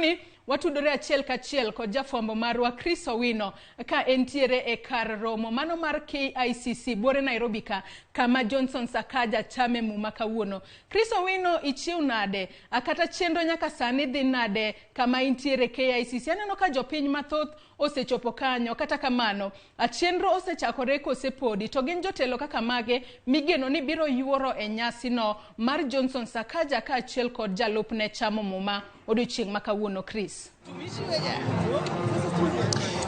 Otieno ni watudore achiel kachiel kod jafwambo marwa Chris Owino ka entiere e kar romo mano mar KICC buore Nairobi ka kama Johnson Sakaja chame muma kawuono. Chris Owino, ichiew nade? Kata chenro nyaka sani dhi nade kama intiere KICC? Aneno ka jopiny mathoth osechopo kanyo, kata kamano chenro osechakore kose podi? To gin jotelo kaka mage migeno ni biro yuoro e nyasino mar Johnson Sakaja kaachiel kod jalupne chamo muma odiochieng' ma kawuono, Chris?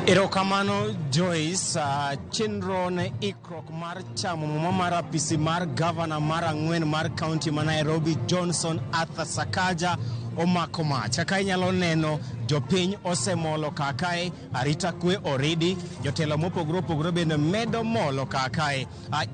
Erokamano, Joyce. Chenro ne ikruok mar chamo muma mar apisi mar gavana mar ang'wen mar kaunti ma Nairobi, Johnson Arthur Sakaja, omako mach. Kaka inyalo neno, jopiny osemolo kakae, arita kwe oridi, jotelo mopogore opogore bende medo molo kakae.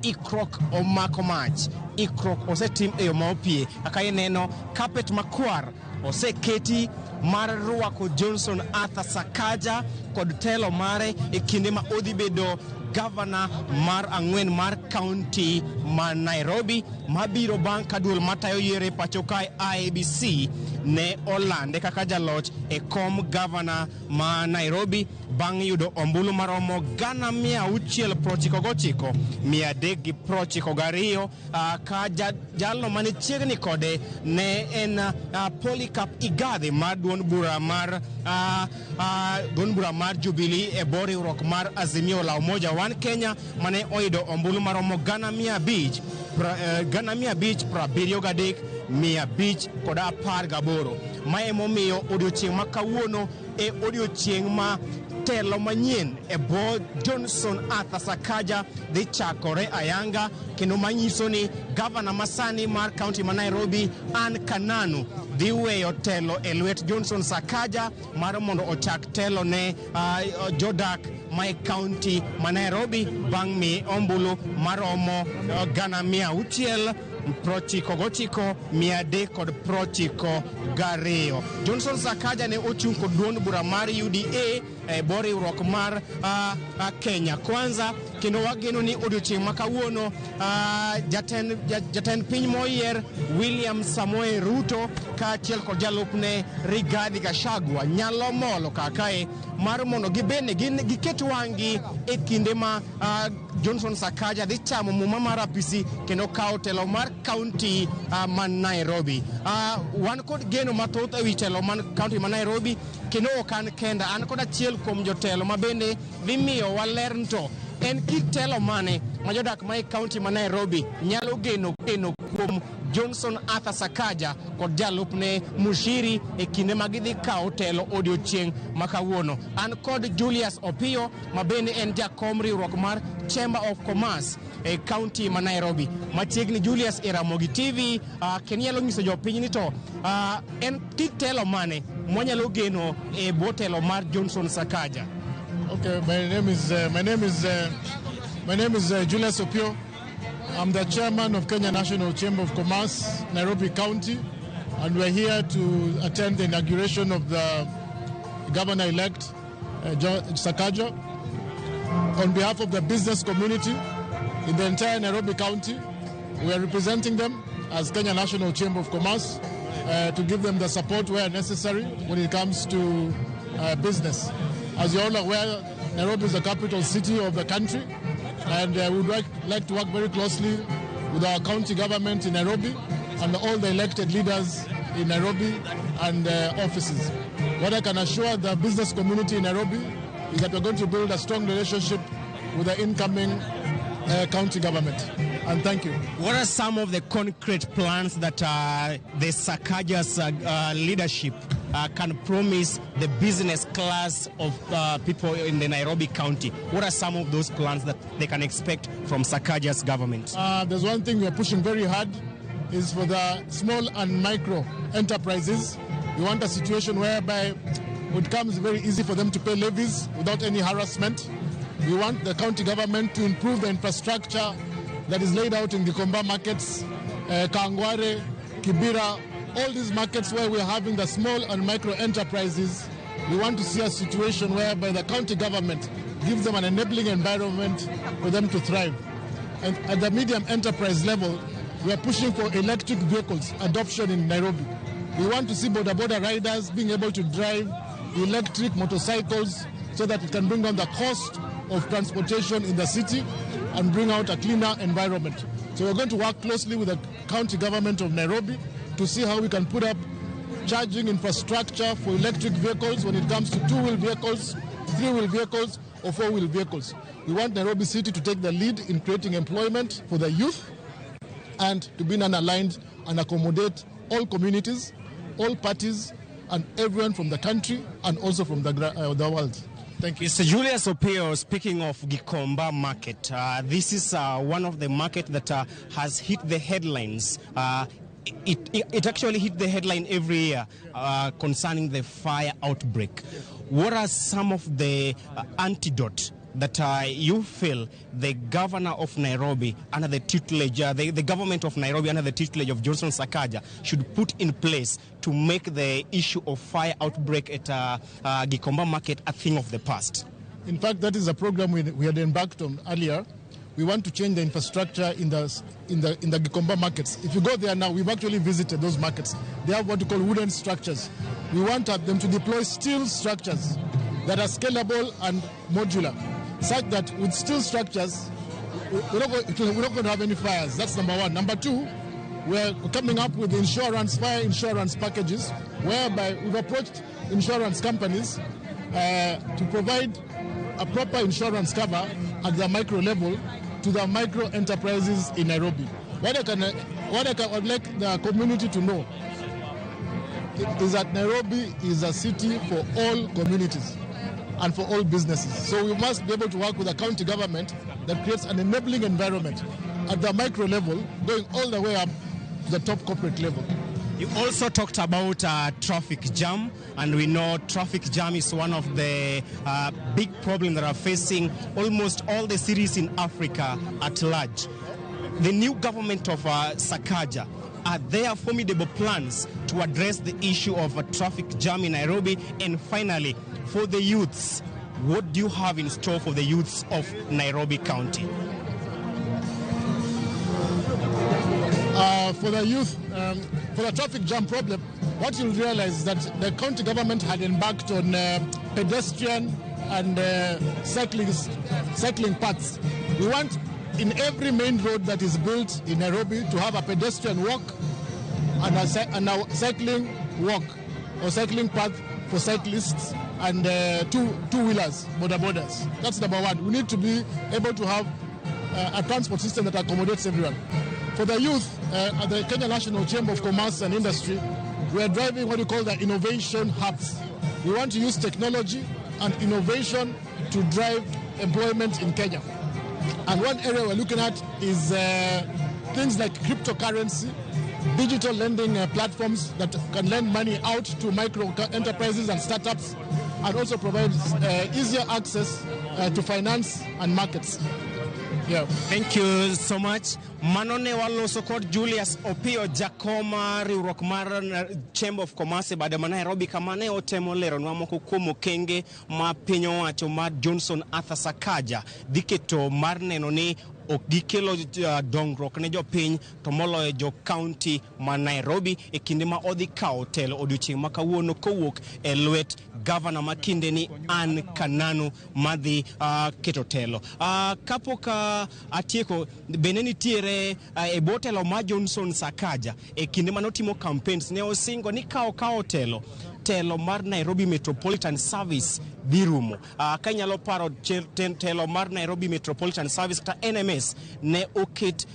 Ikruok omako mach, ikruok osetim e yo ma opie. Kaka ineno, carpet makwar oseketi mar rwako Johnson Arthur Sakaja kod telo mare e kinde ma odhi bedo gavana mar ang'wen mar kaunti ma Nairobi, mabiro bang' ka duol matayo yiero e pacho kae, IEBC, ne olande kaka jaloch e kom gavana ma Nairobi bang' yudo ombulu maromo 699,392, ka jalno mane chiegni kode ne en Polycarp Igathe mar duond bura mar Jubilee e bwo riwruok mar Azimio la Umoja One Kenya, mane oyudo ombulu maromo 573,518. Mae emomiyo odiochieng' ma kawuono e odiochieng' ma telo manyien e bwo Johnson Arthur Sakaja dhi chakore ayanga, kendo manyiso ni gavana masani mar kaunti ma Nairobi, Ann Kananu, dhi weyo telo e lwet Johnson Sakaja mar mondo ochak telo ne jodak ma e kaunti ma Nairobi bang' mi ombulu maromo 699,392. Johnson Sakaja ne ochung' kod duond bura mar UDA e bwo riwruok mar Kenya Kwanza, kendo wageno ni odiochieng' ma kawuono jatend piny moyier William Samoei Ruto kaachiel kod jalupne Rigathi Gachagua nyalo molo kakae mar mondo gibende giket wang'gi e kinde ma Johnson Sakaja dhi chamo muma mar apisi kendo kawo telo mar kaunti ma Nairobi. Wan kod geno mathoth ewi telo man kaunti ma Nairobi, kendo ok an kenda, an kod achiel kuom jotelo ma bende dhi miyo waler to en kit telo mane ma jodak ma e kaunti ma Nairobi nyalo geno kuom Johnson Arthur Sakaja kod jalupne Mushiri e kinde ma gidhi kawo telo odiochieng' ma kawuono. An kod Julius Opiyo, ma bende en jakom riwruok mar Chamber of Commerce e kaunti ma Nairobi. Machiegni, Julius, e Ramogi TV, kendo inyalo nyiso jopiny ni to en kit telo mane mwanyalo geno e bwo telo mar Johnson Sakaja? Okay, my name is Julius Opio. I'm the chairman of Kenya National Chamber of Commerce, Nairobi County, and we're here to attend the inauguration of the governor-elect, Sakaja. On behalf of the business community in the entire Nairobi County, we are representing them as Kenya National Chamber of Commerce to give them the support where necessary when it comes to business. As you're all aware, Nairobi is the capital city of the country, and we would like to work very closely with our county government in Nairobi and all the elected leaders in Nairobi and offices. What I can assure the business community in Nairobi is that we're going to build a strong relationship with the incoming county government. And thank you. What are some of the concrete plans that the Sakaja's leadership can promise the business class of people in the Nairobi County? What are some of those plans that they can expect from Sakaja's government? There's one thing we are pushing very hard is for the small and micro enterprises. We want a situation whereby it becomes very easy for them to pay levies without any harassment. We want the county government to improve the infrastructure that is laid out in Gikomba markets, Kawangware, Kibera, all these markets where we're having the small and micro enterprises. We want to see a situation whereby the county government gives them an enabling environment for them to thrive. And at the medium enterprise level, we are pushing for electric vehicles adoption in Nairobi. We want to see boda boda riders being able to drive electric motorcycles so that it can bring down the cost of transportation in the city and bring out a cleaner environment. So we're going to work closely with the county government of Nairobi to see how we can put up charging infrastructure for electric vehicles when it comes to two-wheel vehicles, three-wheel vehicles, or four-wheel vehicles. We want Nairobi City to take the lead in creating employment for the youth and to be non-aligned and accommodate all communities, all parties, and everyone from the country and also from the world. Thank you. Mr. Julius Opio, speaking of Gikomba market, this is one of the market that has hit the headlines. It actually hit the headline every year concerning the fire outbreak. What are some of the antidote that you feel the governor of Nairobi under the tutelage, the government of Nairobi under the tutelage of Johnson Sakaja should put in place to make the issue of fire outbreak at Gikomba market a thing of the past? In fact, that is a program we had embarked on earlier. We want to change the infrastructure in the Gikomba markets. If you go there now, we've actually visited those markets. They have what we call wooden structures. We want them to deploy steel structures that are scalable and modular, such that with steel structures, we're not going to have any fires. That's number one. Number two, we're coming up with fire insurance packages, whereby we've approached insurance companies to provide a proper insurance cover at the micro level to the micro enterprises in Nairobi. What I would like the community to know is that Nairobi is a city for all communities and for all businesses. So we must be able to work with the county government that creates an enabling environment at the micro level, going all the way up to the top corporate level. You also talked about traffic jam, and we know traffic jam is one of the big problems that are facing almost all the cities in Africa at large. The new government of Sakaja, are there formidable plans to address the issue of a traffic jam in Nairobi? And finally, for the youths, what do you have in store for the youths of Nairobi County? For the youth, for the traffic jam problem, what you'll realize is that the county government had embarked on pedestrian and cycling paths. We want in every main road that is built in Nairobi to have a pedestrian walk and a cycling walk or cycling path for cyclists and two-wheelers, boda bodas. That's number one. We need to be able to have a transport system that accommodates everyone. For the youth, at the Kenya National Chamber of Commerce and Industry, we are driving what we call the innovation hubs. We want to use technology and innovation to drive employment in Kenya. And one area we're looking at is things like cryptocurrency, digital lending platforms that can lend money out to micro enterprises and startups, and also provide easier access to finance and markets. Yeah. Thank you so much. Mano ne waloso kod Julius Opio, jakom riwruok mar Chamber of Commerce e bade ma Nairobi, kama ne otemo leronwa moko kuom okenge ma piny owacho mar Johnson Arthur Sakaja dhi keto mar neno ni ok gikelo dongruok ne jopiny, to moloyo jo kaunti ma Nairobi, e kinde ma odhi kawo telo odiochieng' ma kawuono kowuok e lwet gavana ma kindeni Ann Kananu madhi keto telo. Kapok atieko, bende nitiere e bwo telo mar Johnson Sakaja, e kinde manotimo campaigns, ne osingo ni ka okawo telo, telo mar Nairobi Metropolitan Service dhi rumo. Ka inyalo paro, telo mar Nairobi Metropolitan Service kata NMS ne oket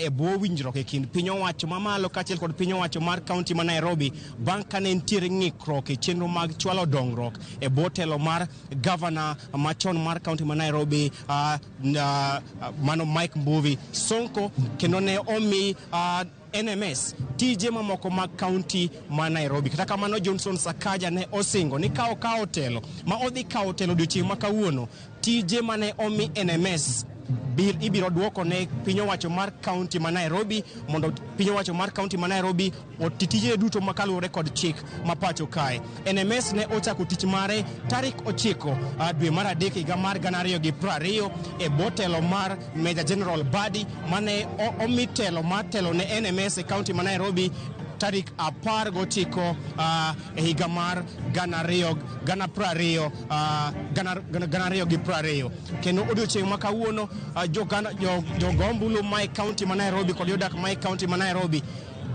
e bwo winjruok e kind piny owacho mamalo kaachiel kod piny owacho mar kaunti ma Nairobi, bang' kane nitiere ng'ikruok e chenro mag chwalo dongruok e bwo telo mar gavana machon mar kaunti ma Nairobi, mano Mike Mbuvi Sonko, kendo ne omi NMS tije mamoko mag kaunti ma Nairobi. Kata kamano, Johnson Sakaja ne osingo ni ka okawo telo, ma odhi kawo telo odiochieng' ma kawuono, tije mane omi NMS ibiro duoko ne piny owacho mar kaunti ma Nairobi, mondo piny owacho mar kaunti ma Nairobi oti tije duto makaluwore kod chik ma pacho kae. NMS ne ochako tich mare tarik 9 dwe mar 3 higa mar 2020 e bwo telo mar Major General Badi, mane omi telo mar telo ne NMS e kaunti ma Nairobi. tarik 19 e higa mar 2020, 2020. Kendo odiochieng' ma kawuono, jogo ombulu mae kaunti ma Nairobi kod jodak mae kaunti ma Nairobi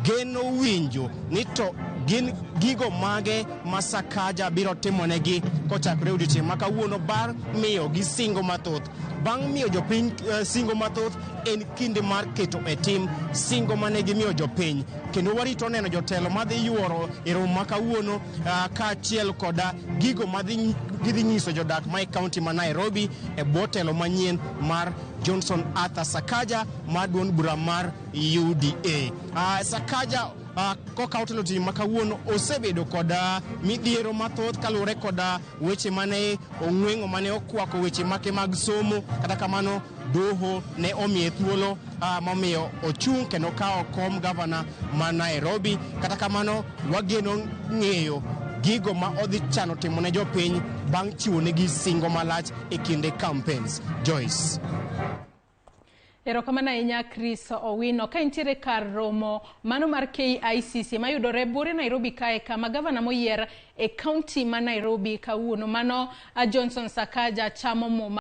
geno winjo ni to gin gigo mage ma Sakaja biro timonegi kochakore odiochieng' ma kawuono bar miyo gi singo mathoth. Bang' miyo jopiny singo mathoth, en kinde mar keto e tim singo mane gimiyo jopiny. Kendo warito neno jotelo madhi yuoro e romo ma kawuono, kaachiel koda gigo madhi gidhi nyiso jodak ma e kaunti ma Nairobi e bwo telo manyien mar Johnson Arthur Sakaja mar duond bura mar UDA. Sakaja, kokaw telo tim ma kawuono, osebedo kod midhiero mathoth kaluwore kod weche mane ong'weng'o mane okwako weche make mag somo. Kata kamano, doho ne omiye thuolo momiyo ochung' kendo kawo kom gavana ma Nairobi. Kata kamano, wageno ng'eyo gigo ma odhi chano timo ne jopiny bang' chiwo negi singo malach e kinde campaigns. Joyce. Erokamano ahinya, Chris Owino. Ka intiere kar romo mano mar KICC mayudore buore Nairobi kae, kama gavana moyier e kaunti ma Nairobi kawuono mano Johnson Sakaja chamo muma.